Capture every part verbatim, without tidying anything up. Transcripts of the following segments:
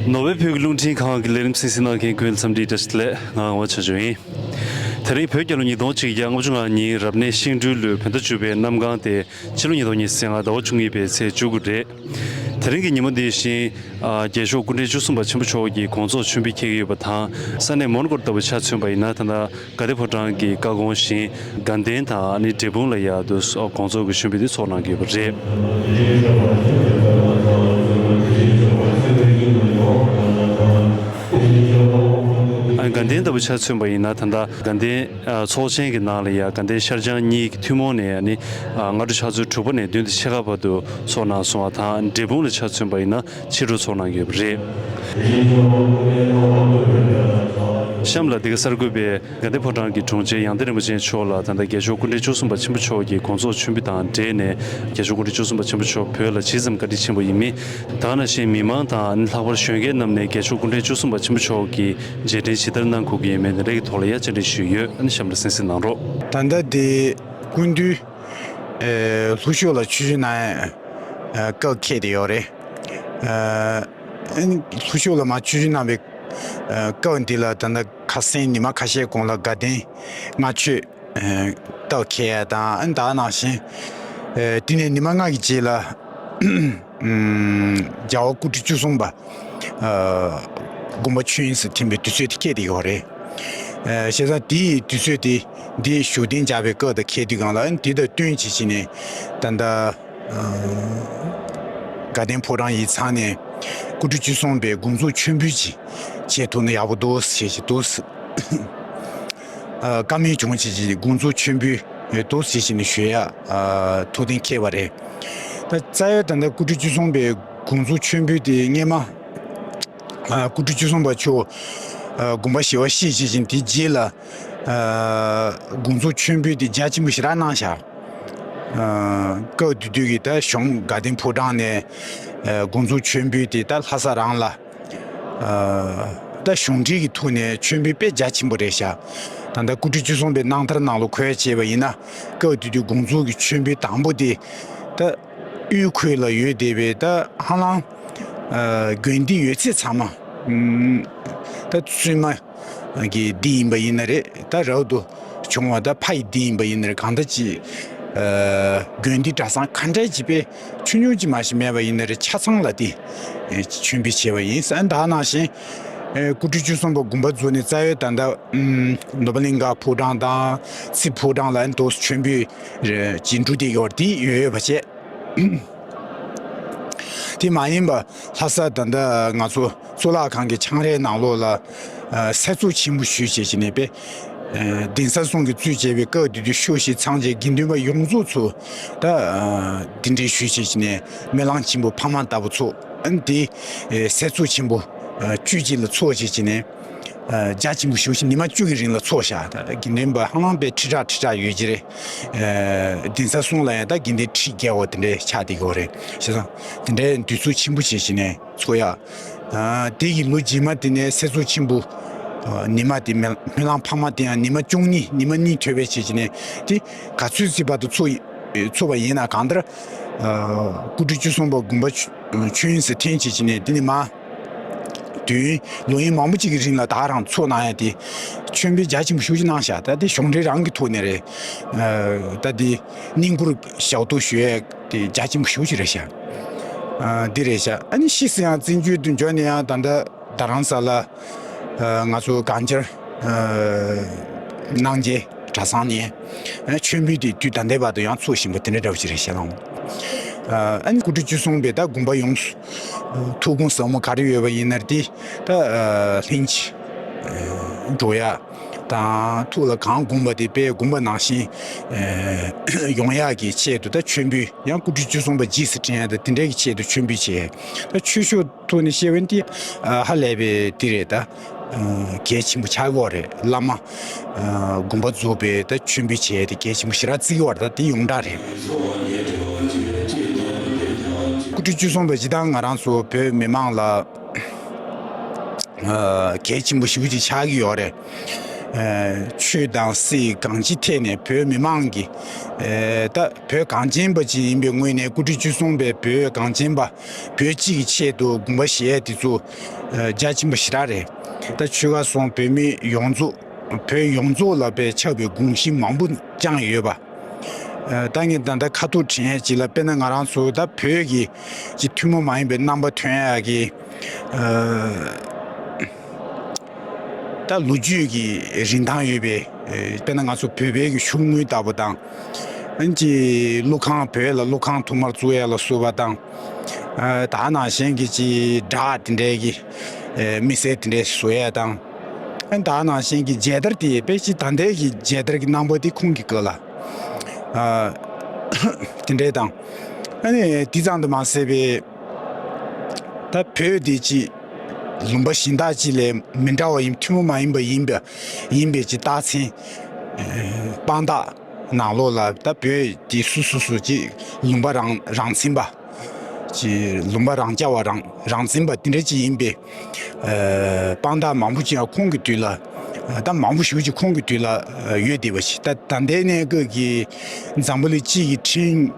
ནོར་ཝེ་བོད་ཀྱི་རླུང་འཕྲིན་ཁང་གི་ལས་རིམ་གསན་གཟིགས་གནང་མཁན་ཀུན་ལ་འཚམས་འདྲིའི་བཀྲ་ཤིས་བདེ་ལེགས། ང་ངག་དབང་ཆོས་སྐྱོང་ཡིན། དེ་རིང་བོད་རྒྱལ་ལོ་ཉིས་སྟོང་གཅིག་བརྒྱ་ལྔ་བཅུ་ང་གཉིས་རབ་གནས་ཤིང་སྦྲུལ་ལོའི་བོད་ཟླ་བཅུ་པའི་གནམ་གང་སྟེ། ཕྱི་ལོ་ཉིས་སྟོང་ཉི་ཤུ་རྩ་ལྔ་ཟླ་བ་བཅུ་གཉིས་པའི་ཚེས་བཅུ་དགུ་རེད། དེ་རིང་གི་ཉིན་མོ་འདི་བཞིན། ཨ། རྒྱལ་མཆོག་སྐུ་ཕྲེང་བཅུ་གསུམ་པ་ཆེན་པོ་མཆོག་གིས་དགོངས་རྫོགས་མཆོད་འབུལ་འཁེལ་གྱི་ཡོད་པ་དང་། ས་གནས་མོན་གྷོ་ལྟ་བུ་ཆ་མཚོན་པ་ཡིན་ན། ད་ལྟ་དགའ་ལྡན་ཕོ་བྲང་གི་བཀའ་དགོངས་བཞིན་དགའ་ལྡན་དང་ཨ་ནི་འབྲས་སྤུངས་ལ་ཡ་དུ་དགོངས་རྫོགས་ཀྱི་མཆོད་འབུལ་འདི་ཚོགས་གནང་གི་ཡོད་པ་རེད། ཨ། དགའ་ལྡན་ལྟ་བུ་ཆ་མཚོན་པ་ཡིན་ན། ད་ལྟ་དགའ་ལྡན། ཨ། ཚོགས་ཆེན་གྱི་ནང་ལ་ཡ་དགའ་ལྡན་ཤར་བྱང་གཉིས་ཀྱི་ཐུན་མོང་ནས་ཨ་ནི། ཨ། སྔ་དྲོ་ཕྱག་ཚོད་དྲུག་པ་ནས་བདུན་དང་ཕྱེད་ཀ་བར་དུ་ཚོགས་གནང་སོང་བ་དང་། འབྲས་སྤུངས་ལ་ཆ་མཚོན་པ་ཡིན་ན་ཕྱི་དྲོ་ཚོགས་གནང་གི་ཡོད་པ་རེད། གཤམ་ལ་འདི་ག་གསར་འགོད་པས་དགའ་ལྡན་ཕོ་བྲང་གི་དྲུང་ཆེ་ཡང་སྟེང་རིན་པོ་ཆེ་མཆོག་ལ་ད་ལྟ་རྒྱལ་མཆོག་སྐུ་ཕྲེང་བཅུ་གསུམ་པ་ཆེན་པོ་མཆོག་གི་དགོངས་རྫོགས་མཆོད་འབུལ་དང་འབྲེལ་ནས། རྒྱལ་མཆོག་སྐུ་ཕྲེང་བཅུ་གསུམ་པ་ཆེན་པོ་མཆོག་བོད་ལ་ཇི་ཙམ་བཀའ་དྲིན་ཆེན་པོ་ཡིན་མིན། ད་ག་ནང་བཞིན་མི་མང་དང་ལྷག་པར་གཞོན་སྐྱེས་རྣམས་ནས་རྒྱལ་མཆོག་སྐུ་ཕྲེང་བཅུ་གསུམ་པ་ཆེན་པོ་མཆོག་གི་རྗེས་དྲན་ཇི་ལྟར་གནང་དགོས་ཀྱི་ཡོད་མེད་དེ་འདྲ་གི་ཐོག་ལ་ཡང་བཅར་འདྲི་ཞུས་ཡོད། ཨ་ནི་གཤམ་ལ་གསན་གཟིགས་གནང་རོགས། ད་ལྟ་དེ་སྐུ་མདུན། ཨེ། ལྷོ་ཕྱོགས་ལ་ཆོས་ཞུ་གནང་ཡ། ཨེ། སྐབས་འཁེལ་བསྡད་ཡོད་རེད། ཨེ། ལྷོ་ཕྱོགས་ལ་མར་ཆོས་ཞུ་གནང་བའི། ཨེ། སྐབས་འདི་ལ་ད་ལྟ་ཁ་སང་ཉི་མ་ཁ་ཤས་གོང་ལ་དགའ་ལྡན་སྔ་མཆོད། ཨེ། སྐབས་འཁེལ་ཡ་དང་། ཨ། ད་ག་ནང་བཞིན། ཨེ། དེ་ནས་ཉི་མ་ལྔ་གི་རྗེས་ལ། ཨམ། རྒྱལ་བ་སྐུ་ཕྲེང་བཅུ་གསུམ་པ། ཨ། དགོངས་པ་ཆོས་དབྱིངས་སུ་ཐིམ་པའི་དུས་ཚོད་དེ་འཁེལ་བསྡད་ཡོད་རེད། ཨ། བྱས་ཙང་དེའི་དུས་ཚོད་དེ་འདི་བཞུགས་གདན་འཇགས་པའི་སྐབས་དང་འཁེལ་དུས་སྒང་ལ། ཨ། དེ་དང་བསྟུན་བྱས་བྱས་ནས་ད་ལྟ། ཨ། དགའ་ལྡན་ཕོ་བྲང་ཡིག་ཚང་ནས་སྐུ་ཕྲེང་བཅུ་གསུམ་པའི་དགོངས་རྫོགས་མཆོད་འབུལ་ཅིག་བྱེད་ཐུབ་ན་ཡག་པོ་འདུག་ཟེར་བྱས་འདུག། ཨ། བཀའ་མོལ་བྱུང་བྱས་བྱས་དགོངས་རྫོགས་མཆོད་འབུལ་འདུག་ཟེར་བྱས་ནས་ཞུ་ཡ། ཨ། ཐུགས་གཏན་འཁེལ་བ་རེད། ད་རྩ་བའི་ད་ལྟ་སྐུ་ཕྲེང་བཅུ་གསུམ་པའི་དགོངས་རྫོགས་མཆོད་འབུལ་དེ་སྔས་མ། ཨ། སྐུ་ཕྲེང་བཅུ་གསུམ་པ་མཆོག་ཨ། དགོངས་པ་ཞི་བ་བཞེས་བྱས་བྱས་དེའི་རྗེས་ལ། ཨ། དགོངས་རྫོགས་མཆོད་འབུལ་དེ་རྒྱ་ཆེན་པོ་ཞེ་དྲག་གནང་ཤག། ཨ། སྐབས་དེ་དུས་ཀྱི་ད་གཞུང་དགའ་ལྡན་ཕོ་བྲང་ནས། ཨ། དགོངས་རྫོགས་མཆོད་འབུལ་དེ་ད་ལྷ་ས་རང་ལ། ཨ། ད་གཞུང་འབྲེལ་གྱི་ཐོག་ནས་མཆོད་འབུལ་དཔེ་རྒྱ་ཆེན་པོ་རེད་ཤག། ད་ལྟ་སྐུ་ཕྲེང་བཅུ་གསུམ་པའི་རྣམ་ཐར་ནང་ལ་འཁོད་བྱས་པ་ཡིན་ན། སྐབས་དེ་དུས་དགོངས་རྫོགས་ཀྱི་མཆོད་འབུལ་དང་པོ་དེ་ད་དབུས་ཁུལ་ལ་ཡོད་བསྡད་པའི་ད་ཧ་ལམ། ཨ། དགོན་སྡེ་ཡོད་ཚད་ཚང་མ། ཨམ། ད་བཙུན་མ་གི་སྡེ་ཡིན་པ་ཡིན་ན་རེད། ད་རབ་ཏུ་བྱུང་བ་ད་ཕ་ཡི་སྡེ་ཡིན་པ་ཡིན་ན་རེད། གང་ལྟར་ཅིག། ཨ། དགོན་སྡེ་གྲྭ་ཚང་ག་འདྲ་ཅིག་དཔེ་ཆུང་ཆུང་ཅིག་མ་ཞིག་མེད་པ་ཡིན་ན་རེད། ཆ་ཚང་ལ་དེ། ཨེ། མཆོད་འབུལ་བྱས་པ་ཡིན། ཨ། ད་ག་ནང་བཞིན། ཨེ། སྐུ་ཕྲེང་བཅུ་གསུམ་པ་དགོངས་པ་རྫོགས་ནས་རྩ་བའི་ད་ལྟ། ཨམ། ནོར་བུ་གླིང་ག་ཕོ་བྲང་དང་རྩེ་ཕོ་བྲང་ལ་འདུག་མཆོད་འབུལ་རེ་ཅིག་འགྲོ་བསྡད་ཡོད་རེད། དེ་ཡོད་ཡོད་པ་བྱས། དེ་མ་ཡིན་པ་ལྷ་ས་ད་ལྟ་ང་ཚོ་གཙུག་ལག་ཁང་གི་ཆང་རའི་ནང་ལོགས་ལ། ཨ། གསེར་གཙུག་ཆེན་པོ་ཞུས་བྱས་བྱས་ནས་དཔེ། ཨ། གདན་ས་གསུམ་གྱིས་གཙོས་བྱས་པའི་སྐབས་དེ་དུས་ཤོག་ཤིག་ཚང་བྱས་དགེ་འདུན་པ་ཡོངས་རྫོགས་ཚོ་ད། ཨ། གདན་འདྲེན་ཞུས་བྱས་བྱས་ནས་སྨོན་ལམ་ཆེན་པོ་འཕགས་མ་ལྟ་བུ་ཚོ། ཨ་ནི་དེ། ཨེ། གསེར་གཙུག་ཆེན་པོ། ཨ། བཅུ་གཅིག་ལ་ཚོགས་བྱས་བྱས་ནས། ཨ། རྒྱ་ཆེན་པོ་ཞེ་པོ་ཅིག་ཉི་མ་བཅུ་གི་རིང་ལ་ཚོགས་ཤག། ད་དགེ་འདུན་པ་ཧ་ལམ་དཔེ་ཁྲི་ཕྲག་ཁྲི་ཕྲག་ཡོད་ཀྱི་རེད། ཨ། གདན་ས་གསུམ་ལ་ཡང་ད་དགེ་འདུན་ཁྲི་བརྒལ་བ་དེ་འདྲའི་ཆགས་བསྡད་ཀྱི་ཡོད་རེད། བྱས་ཙང་དེ་འདྲའི་འདུས་ཚོགས་ཆེན་པོ་བྱས་བྱས་ནས་ཚོགས་ཡག། ཨ། དེ་གི་ལོ་རྗེས་མ་དེ་ནས་གསེར་གཙུག་ཆེན་པོ། ཨ། ཉི་མ་དེ་སྨོན་ལམ་འཕགས་མ་དེ་ཡང་ཉི་མ་བཅུ་གཉིས། ཉི་མ་གཉིས་ཐོབ་པའི་བྱས་བྱས་ནས་དེ་ག་ཚོད་ཅིག་བར་དུ་ཚོགས་ཡི། ཚོགས་པ་ཡིན་ན། གང་ལྟར། ཨ། སྐུ་ཕྲེང་བཅུ་གསུམ་པ་དགོངས་པ་ཆོས་དབྱིངས་སུ་ཐིམ་བྱས་བྱས་ནས་དེ་ནས་མར་དུས་ལོ་ཡུན་མང་པོ་ཅིག་གི་རིང་ལ་ད་རང་ཚོགས་གནང་ཡ་དེ་མཆོད་འབུལ་རྒྱ་ཆེན་པོ་ཞེ་པོ་ཅིག་གནང་ཤག། ད་དེ་གཞུང་འབྲེལ་རང་གི་ཐོག་ནས་རེད། ཨ། ད་དེ་བསྙེན་བཀུར་ཞབས་ཏོག་ཞུ་ཡ་དེ་རྒྱ་ཆེན་པོ་ཞེ་པོ་ཅིག་རེད་ཤག། ཨ། འདི་རེད་ཤག། ཨ་ནི་ཕྱིས་སུ་ཡང་བཙན་བྱོལ་དུ་འབྱོར་ནས་ཡང་ད་ལྟ་རྡ་རམ་ས་ལ། ཨ། ང་ཚོ་གངས་འཁྱག། ཨ། སྣང་བརྒྱད་གྲྭ་ཚང་ནས། ཨ། མཆོད་འབུལ་དེ་དུས་ད་ལྟའི་བར་དུ་ཡང་ཚོགས་བཞིན་པ་དེ་འདྲ་འདྲ་བོ་ཅིག་རེད་ཤག་ལགས། ཨ། ཨ་ནི་སྐུ་ཕྲེང་བཅུ་གསུམ་པའི་ད་དགོངས་པ་ཡོངས་སུ། ཨ། ཐུགས་དགོངས་ཟབ་མོ་ག་རེ་ཡོད་པ་ཡིན་ན་དེ་ད། ཨ། ལྷན་ཅིག། ཨ། འགྲོ་ཡ་དང་། ཐུགས་ལ་གང་དགོངས་པ་དེ་དཔེ་དགོངས་པ་ནང་བཞིན། ཨ། ཡོང་ཡག་གི་ཆེད་དུ་ད་མཆོད་འབུལ། ཡང་སྐུ་ཕྲེང་བཅུ་གསུམ་པ་རྗེས་སུ་དྲན་ཡ་དང་དེ་འདྲའི་གི་ཆེད་དུ་མཆོད་འབུལ་བྱས། ད་ཆོས་ཕྱོགས་ཐོག་ནས་བཤད་པ་ཡིན་ན་དེ། ཨ། ཧ་ལས་པའི་དེ་རེད། ད། ཨ། གལ་ཆེན་པོ་ཆགས་ཀྱི་ཡོད་རེད། བླ་མ། ཨ། དགོངས་པ་རྫོགས་པའི་ད་མཆོད་འབུལ་བྱས་ཏེ་གལ་ཆེན་པོ་ཞེ་དྲག་བརྩི་གི་ཡོད་རེད། ད་དེ་ཡོངས་གྲགས་རེད། སྐུ་ཕྲེང་བཅུ་གསུམ་པ་སྤྱིར་བཏང་ང་རང་ཚོ་བོད་མི་མང་ལ། ཨ། གལ་ཆེན་པོ་ཞེ་པོ་ཅིག་ཆགས་ཀྱི་ཡོད་རེད། ཆོས་དང་སྲིད་གང་ཅིའི་ཐད་ནས་བོད་མི་མང་གི་ད་བོད་གངས་ཅན་པ་ཅིག་ཡིན་པའི་ངོས་ནས་སྐུ་ཕྲེང་བཅུ་གསུམ་པས་བོད་གངས་ཅན་པ་བོད་སྤྱི་གི་ཆེད་དུ་དགོངས་པ་བཞེས་ཡས་དེ་ཚོ་རྒྱ་ཆེན་པོ་ཞེ་དྲག་རེད། ད་ཆོལ་ཁ་གསུམ་བོད་མི་ཡོངས་རྫོགས་བོད་ཡོངས་རྫོགས་ལ་དཔེ་ཁྱབ་པའི་དགོངས་གཞི་མང་པོ་བཅངས་ཡོད་པ། ད་ངས་ད་ལྟ་ཁ་ཐུག་དྲན་ཡས་ཅིག་ལ་དཔེར་ན་ང་རང་ཚོ་ད་བོད་ཀྱི་ཅིག་ཐུན་མོང་མ་ཡིན་པའི་རྣམ་པ་ཐོན་ཡས་ཀྱི་ད་ལོ་རྒྱུས་ཀྱི་རིན་ཐང་ཡོད་པའི་དཔེར་ན་ང་ཚོ་བོད་པའི་གི་གཞུང་དངུལ་ལྟ་བུ་དང་། ཨན་ཅི་ཀླུ་ཁང་བོད་ལ་ཀླུ་ཁང་ཐོག་མར་བཙུགས་ཡས་ལ་སོགས་པ་དང་། ད་ནང་བཞིན་གྱི་ཅིག་སྦྲགས་དེ་འདྲའི་གི་དམིགས་བསལ་དེ་འདྲའི་བཟོ་ཡས་དང་། ཨན་ད་ནང་བཞིན་གྱི་མཇལ་དར་དེ་དཔེ་ཅིག་ད་ལྟའི་གི་མཇལ་དར་གྱི་རྣམ་པ་དེ་ཁོང་གི་སྐབས་ལ་དེ་འདྲའི་དང་། ཨ་ནི་དེ་ཙམ་དུ་མ་ཟད་པའི་ད་བོད་དེ་ཅིག་ལུང་པ་གཞན་དག་ཅིག་ལས་མི་འདྲ་བ་ཡིན། ཐུན་མོང་མ་ཡིན་པ་ཡིན་པ་ཡིན་པའི་ཅིག་རྟགས་མཚན་དཔང་རྟགས་ནང་ལོགས་ལ་ད་བོད་དེ་སུ་སུ་སུ་ཅིག་ལུང་པ་རང་རང་བཙན་པ། ཅིག་ལུང་པ་རང་རྐྱ་བ་རང་རང་བཙན་པ་དེ་འདྲ་ཅིག་ཡིན་པའི་དཔང་རྟགས་མང་པོ་ཅིག་ཡང་ཁོང་གི་དུས་ལ་ད་མང་པོ་ཞེ་པོ་ཅིག་ཁོང་གི་དུས་ལ་ཡོད་བསྡད་པ་ཞིག་ད་ད་ལྟའི་གནས་སྐབས་ཀྱི་འཛམ་བུ་གླིང་སྤྱི་གི་ཁྲིམས་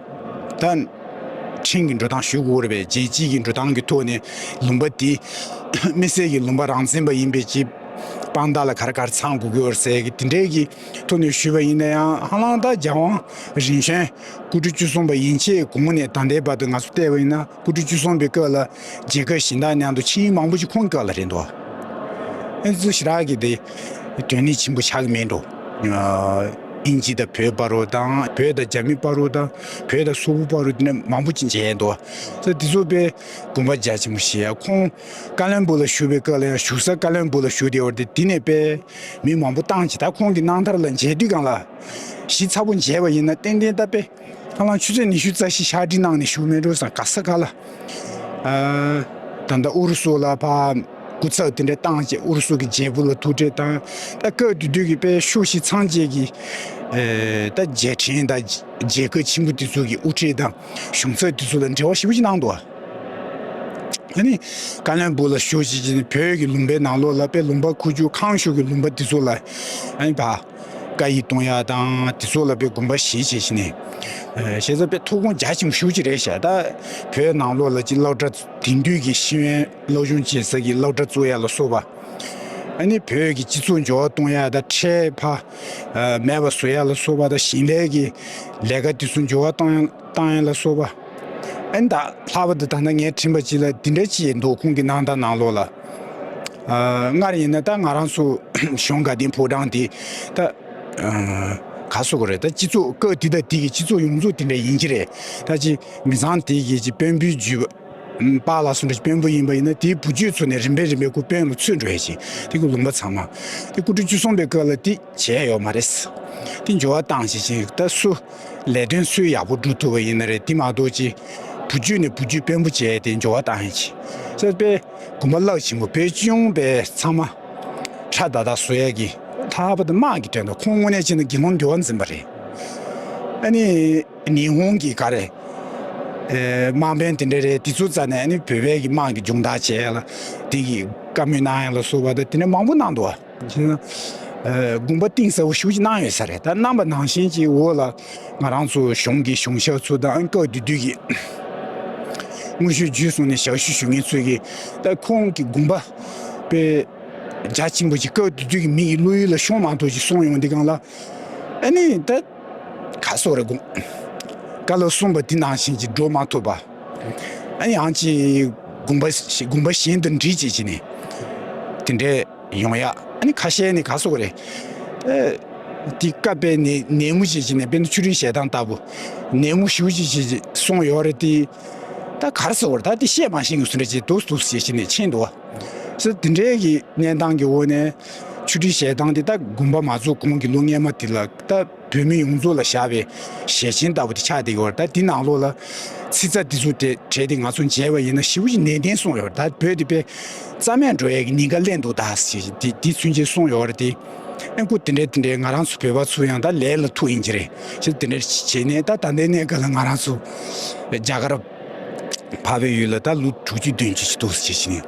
ད་ཁྲིམས་ཀྱི་འགྲོ་སྟངས་ཞུ་དགོས་རེད་པས། རྒྱལ་སྤྱི་གི་འགྲོ་སྟངས་ཀྱི་ཐོག་ནས་ལུང་པ་དེ་དམིགས་བསལ་གྱི་ལུང་པ་རང་བཙན་པ་ཡིན་པའི་ཅིག་དཔང་རྟགས་ལ་ག་རེ་ག་རེ་ཚང་དགོས་ཀྱི་ཡོད་རེད་ཟེར་གི་དེ་འདྲའི་གི་ཐོག་ནས་ཞུས་པ་ཡིན་ན་ཡང་ཧ་ལམ་ད་རྒྱལ་དབང་རིམ་བྱོན་སྐུ་ཕྲེང་བཅུ་གསུམ་པ་ཡན་ཆད་གོང་ནས་ད་ལྟའི་བར་དུ་ང་ཚོ་བལྟས་པ་ཡིན་ན། སྐུ་ཕྲེང་བཅུ་གསུམ་པའི་སྐབས་ལ་རྒྱལ་ཁབ་གཞན་དག་མཉམ་དུ་ཆིངས་ཡིག་མང་པོ་ཞིག་ཁོང་གི་སྐབས་ལ་རེད་འདུག་ཨེ་ཚོ་ཞེ་དྲག་གི་དེ་དོན་སྙིང་ཆེན་པོ་ཆགས་ཀྱི་མེད་འགྲོ། ཨིན་ཇི་དང་བོད་བར་དུ་དང་བོད་དང་རྒྱ་མི་བར་དུ་དང་བོད་དང་སོག་པོ་བར་དུ་དེ་ནས་མང་པོ་ཅིག་མཇལ་འདུག་ས་དེ་ཚོ་དཔེ་དགོངས་པ་རྒྱ་ཆེན་པོ་བཞེས་ཡ། ཁོང་ཀ་ལོན་སྦུག་ལ་བཞུགས་པའི་སྐབས་ལ་ཡང་བཞུགས་ས་ཀ་ལོན་སྦུག་ལ་བཞུགས་བསྡད་ཡོད་རེད་དེ། དེ་ནས་དཔེ་མི་མང་པོ་བཏང་བྱས་ད་ཁོང་གི་རྣམ་ཐར་ལ་མཇལ་དུས་སྒང་ལ་ཞིབ་ཚགས་པོ་མཇལ་བ་ཡིན་ན་ཏན་ཏན་ད་དཔེ། ཧ་ལམ་ཆུ་ཚོད་ཉི་ཤུ་རྩ་བཞི་ཕྱག་བྲིས་གནང་ནས་བཞུགས་མེད་འགྲོ་ཙང་ག་ས་ག་ལ། ཨ། ད་ལྟ་ཨུ་རུ་སུ་ལ་ཕར་སྐུ་ཚབ་དེ་འདྲ་བཏང་བྱས་ཨུ་རུ་སུ་གི་རྒྱལ་པོ་ལ་ཐུག་འཕྲད་བཏང་། ད་སྐབས་དེ་དུས་ཀྱི་དཔེ་ཤུགས་ཤིག་ཚང་བཅས་ཀྱི་ཨེ། ད་རྒྱལ་ཕྲན་དང་རྒྱལ་ཁབ་ཆེན་པོ་དེ་ཚོ་གི་དབུ་ཁྲིད་དང་གཞུང་ཚབ་དེ་ཚོ་ལ་འབྲེལ་བ་ཞེ་པོ་ཅིག་གནང་འདུག་ཨ་ནི་ཀ་ལོན་སྦུག་ལ་བཞུགས་བྱས་ཀྱི་བོད་ཀྱི་ལུང་པའི་ནང་ལོགས་ལ་དཔེ་ལུང་པ་ཁུག་ཀྱོག་ཁང་ཤོར་གྱི་ལུང་པ་དེ་ཚོ་ལ་ཨ་ནི་ཕར། བཀའ་ཡིག་གཏོང་ཡག་དང་དེ་ཚོ་ལ་དཔེ་དགོངས་པ་བཞེས་བྱས་ཕྱིན་ནས། ཨ། བྱས་ཙང་དཔེ་ཐུགས་དགོངས་རྒྱ་ཆེན་པོ་ཞེ་པོ་ཅིག་རེད་ཤག་ད་བོད་ནང་ལོགས་ལ་ཅིག་སློབ་གྲྭ་དེང་དུས་ཀྱི་ཤེས་ཡོན་སློབ་སྦྱོང་བྱེད་ས་ཀྱི་སློབ་གྲྭ་བཙུགས་ཡག་ལ་སོགས་པ། ཨ་ནི་བོད་ཀྱི་སྤྱི་ཚོགས་འགྱུར་བ་གཏོང་ཡག་དང་ཁྲལ་ཕར་མེད་པ་བཟོ་ཡག་ལ་སོགས་པ་དང་ཞིང་ལས་ཀྱི་ལས་ཀ་དེ་ཚོ་འགྱུར་བ་གཏོང་ཡག་གཏོང་ཡག་ལ་སོགས་པ། ཨ་ནི་ད་ལྷག་པར་དུ་ད་ལྟ་ངས་དྲན་པ་ཅིག་ལ་འདི་འདྲ་ཅིག་འདུག་ཁོང་གི་གནང་སྟངས་ནང་ལོགས་ལ། ཨ། སྔར་ཡིན་ན་ད་ང་རང་ཚོ་གཞུང་དགའ་ལྡན་ཕོ་བྲང་དེ་ད་ཨ། ག་སོགས་རེད། ད་སྤྱི་ཚོགས་སྐབས་དེ་དང་དེ་གི་སྤྱི་ཚོགས་ཡོངས་རྫོགས་དེ་འདྲ་ཡིན་གྱི་རེད། ད་ཅི་མི་ཚང་དེ་གི་ཅི་དཔོན་པོའི་རྒྱུད་པ་ལ་སོགས་འདྲ་དཔོན་པོ་ཡིན་པ་ཡིན་ན་དེའི་བུ་རྒྱུད་ཚོ་ནས་རིམ་པས་རིམ་པས་ཁོ་དཔོན་ལ་ཚུད་འགྲོ་ཡ་ཅིག་དེ་ཁོ་ལུང་པ་ཚང་མ་དེ་སྐུ་ཕྲེང་བཅུ་གསུམ་པའི་སྐབས་ལ་དེ་བྱས་ཡོད་མ་རེད། དེ་འགྱུར་བ་བཏང་བྱས་ཅིག་ད་སུ་ལས་དོན་སུས་ཡག་པོ་སྒྲུབ་ཐུབ་པ་ཡིན་ན་རེད། དེ་མ་གཏོགས་ཅིག་བུ་རྒྱུད་ནས་བུ་རྒྱུད་དཔོན་པོ་བྱས་ཏེ་འགྱུར་བ་བཏང་ཡིན་ཅིག་ཟེར་པས་དགོངས་པ་རླབས་ཆེན་པོ་བོད་སྤྱི་ཡོངས་པའི་ཚང་མ་ཁྲ་ད་ད་བཟོ་ཡས་ཀྱི་ལྷག་པར་དུ་དམག་གི་དོན་དུ་ཁོང་དངོས་གནས་བྱས་ན་དགེ་སློང་འགྱུར་བ་འཛིན་པ་རེད། ཨ་ནི་ཉི་ཧོང་གི་ག་རེ་དམག་དཔོན་དེ་འདྲ་རེད། དེ་ཚོ་རྩ་ནས་ཨ་ནི་བོད་པའི་གི་དམག་གི་སྦྱོང་བརྡར་བྱས་ཡ་ལ་དེ་གི་བཀའ་མོལ་གནང་ཡ་ལ་སོགས་པ་དང་དེ་འདྲ་མང་པོ་གནང་འདུག་བ། ཅེས་ན། ཨ། དགོངས་པ་གཏིང་ཟབ་པོ་ཞེ་པོ་ཅིག་གནང་ཡོད་ས་རེད། ད་གནང་པ་ནང་བཞིན་གྱི་འོག་ལ་ང་རང་ཚོ་གཞུང་གི་གཞུང་ཞབས་ཚོ་དང་སྐབས་དེ་དུས་ཀྱི་དངོས་ཤུགས་བརྒྱུད་སོང་ནས་ཞབས་ཞུ་ཞུ་མཁན་ཚོས་ཀྱི་ད་ཁོང་གི་དགོངས་པ་དཔེ་རྒྱ་ཆེན་པོ་ཅིག་སྐབས་དེ་དུས་ཀྱི་མི་ཡི་བློ་ཡུལ་ལ་ཤོང་མ་ཐུབ་ཅིག་གསུངས་ཡོང་དུས་སྒང་ལ། ཨ་ནི་ད་ག་སོགས་རེད། དགོངས་བཀའ་སློབ་གསུངས་པ་དེ་ནང་བཞིན་གྱི་འགྲོ་མ་ཐུབ་པ། ཨ་ནི་ཡང་ཅིག་དགོངས་པ་དགོངས་པ་གཞན་དུ་འདྲིས་བྱེད་ཀྱི་ནས་དེ་འདྲའི། ཡོང་ཡ། ཨ་ནི་ཁ་ཤས་ནི་ག་སོགས་རེད། ཨེ། དེ་སྐབས་པའི་ནད་ནད་མུག་ཅིག་བྱས་ནས་དཔེར་ན་ཆུ་རིན་ཞལ་ཐང་ལྟ་བུ། ནད་མུག་ཞེ་པོ་ཅིག་བྱས་ཅིག་སོང་ཡོད་རེད་དེ། ད་ག་རེ་ཟེར་བ་རེད། ད་དེ་བཤད་མ་ཤེས་ཀྱི་བཟོ་འདྲ་ཅིག་འདུག་འདུག་བྱས་བྱས་ནས་ཕྱིན་འདུག་བ། ཟེར་དེ་འདྲའི་གི་གནས་སྟངས་ཀྱི་འོག་ནས་ཆུ་རིན་ཞལ་ཐང་དེ་ད་དགོངས་པ་མ་རྫོགས་གོང་གི་ལོ་སྔས་མ་དེ་ལ་ད། བོད་མི་ཡོངས་རྫོགས་ལ་བཞག་པའི་ཞལ་ཆེམས་ལྟ་བུ་དེ་ཆགས་བསྡད་ཡོད་རེད། ད་འདི་ནང་ལོགས་ལ་ཚིག་རྩ་འདི་ཚོ་དེ་བྲལ་ཏེ་ང་ཚོ་མཇལ་བ་ཡིན་ན་ཞེ་པོ་ཅིག་ནན་ཏན་གསུངས་ཡོད་རེད། ད་བོད་དེ་དཔེ་རྩ་མེད་འགྲོ་ཡས་ཀྱི་ཉེན་ཁ་སླེབས་འདུག་ད་ཞེས་འདི་འདི་ཚུན་ཆད་གསུངས་ཡོད་རེད་དེ། ཨེ་ཁུ་དེ་འདྲས་དེ་འདྲས་ང་རང་ཚོ་བོད་པ་ཚོ་ཡང་ད་ལས་ལ་ཐུག་ཡིན་གྱི་རེད་ཞེས་དེ་འདྲས་བྱས་ནས་ད་ད་ལྟའི་གནས་སྐབས་ལ་ང་རང་ཚོ་རྒྱ་གར་འཕགས་པའི་ཡུལ་ལ་ད་ལོ་དྲུག་ཅུ་བདུན་ཅུ་ཞིག་འདུག་ཞེས་བྱས་ནས་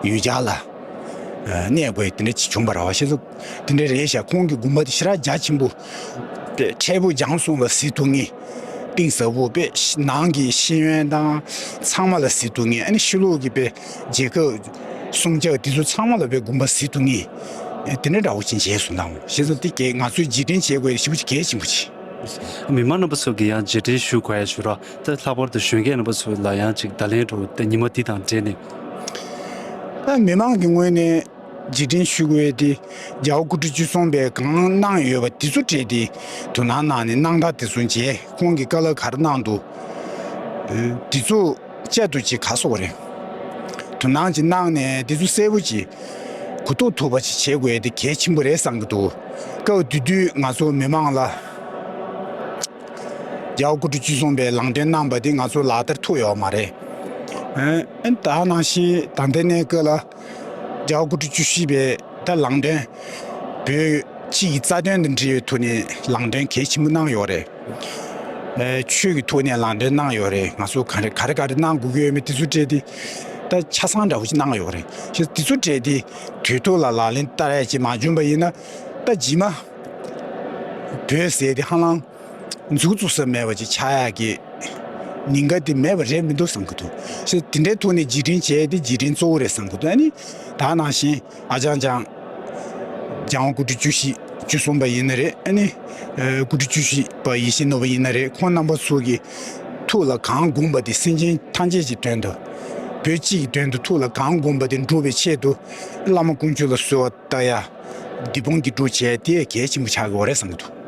ཡུལ་གྱར་ལ། གནས་དགོས་དེ་འདྲ་ཅིག་བྱུང་བ་རེད་བ། ཞེས་སོགས་དེ་འདྲ་རེད་ཤག་ཁོང་གི་དགོངས་པ་དེ་ཞེ་དྲག་རྒྱ་ཆེན་པོ། འཕྲལ་ཕུགས་རྒྱང་སྲུང་ལ་གཟིགས་ཐུབ་ངེས། གཏིང་ཟབ་པོ་དཔེ་ནང་གི་ཤེས་ཡོན་དང་ཚང་མ་ལ་གཟིགས་ཐུབ་ངེས། ཨ་ནི་ཕྱི་ལོགས་ཀྱི་དཔེ་རྒྱལ་ཁབ་སྲུང་སྐྱོབ་དེ་ཚོ་ཚང་མ་ལ་དཔེ་དགོངས་པ་གཟིགས་ཐུབ་ངེས། དེ་འདྲ་འདྲ་བོ་ཅིག་བྱས་སོང་ན། ཞེས་སོགས་དེ་གས་ང་ཚོས་རྗེས་དྲན་བྱེད་དགོས་ཞེ་པོ་ཅིག་གལ་ཆེན་པོ་ཅིག་མི་མང་རྣམ་པ་ཚོ་གིས་ཡང་རྗེས་དྲན་ཞུ་དགོས་ཡ་ཞུ་རོགས། ད་ལྷག་པར་དུ་གཞོན་སྐྱེས་རྣམ་པ་ཚོ་ལ་ཡང་ཅིག་བརྡ་ལན་འདྲ་བོ་ད་ཉི་མ་འདི་དང་འབྲེལ་ནས། ཨ་མི་མང་གི་ངོས་ནས་རྗེས་དྲན་ཞུ་དགོས་ཡ་དེ། རྒྱལ་བ་སྐུ་ཕྲེང་བཅུ་གསུམ་པས་གང་གནང་ཡོད་པ་དེ་ཚོ་སྤྲད་དེ། དོ་སྣང་གནང་ནས་གནང་སྟངས་དེ་ཚོ་མཇལ། ཁོང་གིས་བཀའ་སློབ་ག་རེ་གནང་འདུག་དེ་ཚོ་དཔྱད་བསྡུར་ཅིག་ག་སོགས་རེད། དོ་སྣང་ཅིག་གནང་ནས་དེ་ཚོ་གསལ་པོ་ཅིག་གོ་རྟོགས་ཐུབ་པ་ཅིག་བྱེད་དགོས་ཡ་དེ་གལ་ཆེན་པོ་རེད་བསམ་གྱི་འདུག་སྐབས་དེ་དུས་ང་ཚོ་མི་མང་ལ་རྒྱལ་བ་སྐུ་ཕྲེང་བཅུ་གསུམ་པས་ལམ་སྟོན་གནང་པ་དེ་ང་ཚོ་ལག་བསྟར་ཐུབ་ཡོད་མ་རེད། ཨ་ད་ནང་བཞིན་ད་ལྟའི་གནས་སྐབས་ལ་རྒྱལ་བ་སྐུ་ཕྲེང་བཅུ་བཞི་པས་ད་ལམ་སྟོན་བོད་སྤྱི་ཡི་རྩ་དོན་དང་འབྲེལ་བའི་ཐོག་ནས་ལམ་སྟོན་གལ་ཆེན་པོ་གནང་ཡོད་རེད། ཨ་ཆོས་ཀྱི་ཐོག་ནས་ལམ་སྟོན་གནང་ཡོད་རེད། ང་ཚོ་ག་རེ་ག་རེ་ག་རེ་གནང་དགོས་ཀྱི་ཡོད་མེད་དེ་ཚོ་སྤྲད་དེ། ད་ཆ་ཚང་འདྲ་བོ་ཅིག་གནང་ཡོད་རེད། ཞེས་དེ་ཚོ་སྤྲད་དེ་དུས་ཐོག་ལ་ལག་ལེན་བསྟར་ཡ་ཅིག་མ་བྱུང་པ་ཡིན་ན། ད་རྗེས་མ་བོད་ཟེར་དེ་ཧ་ལམ་མཛུབ་བཙུགས་ས་མེད་པ་ཅིག་ཆགས་ཡག་གི་ཉེན་ཁ་དེ་མེད་པ་རེད་མི་འདུག་བསམ་གྱི་འདུག་ཞེས་དེ་འདྲའི་ཐོག་ནས་རྗེས་དྲན་བྱས་ཏེ་རྗེས་དྲན་གཙོ་བོ་རེད་བསམ་གྱི་འདུག་ཨ་ནི་ད་ནང་བཞིན་ཨ་ཅང་ཅང་། རྒྱལ་བ་སྐུ་ཕྲེང་བཅུ་བཞི་བཅུ་གསུམ་པ་ཡིན་ན་རེད། ཨ་ནི་སྐུ་ཕྲེང་བཅུ་བཞི་པ་ཡིད་བཞིན་ནོར་བུ་ཡིན་ན་རེད། ཁོང་རྣམ་པ་ཚོ་གི་ཐུགས་ལ་གང་དགོངས་པ་དེ་སེམས་ཅན་ཐམས་ཅད་ཀྱི་དོན་དུ། བོད་སྤྱི་ཡི་དོན་དུ་ཐུགས་ལ་གང་དགོངས་པ་དེ་འགྲུབ་པའི་ཆེད་དུ། བླ་མ་དཀོན་མཆོག་ལ་གསོལ་བ་བཏབ་ཡ། སྡིག་སྤོང་སྒྲིག་སྒྲོལ་བྱས་དེ་གལ་ཆེན་པོ་ཆགས་ཀྱི་ཡོད་རེད་བསམ་གྱི་འདུག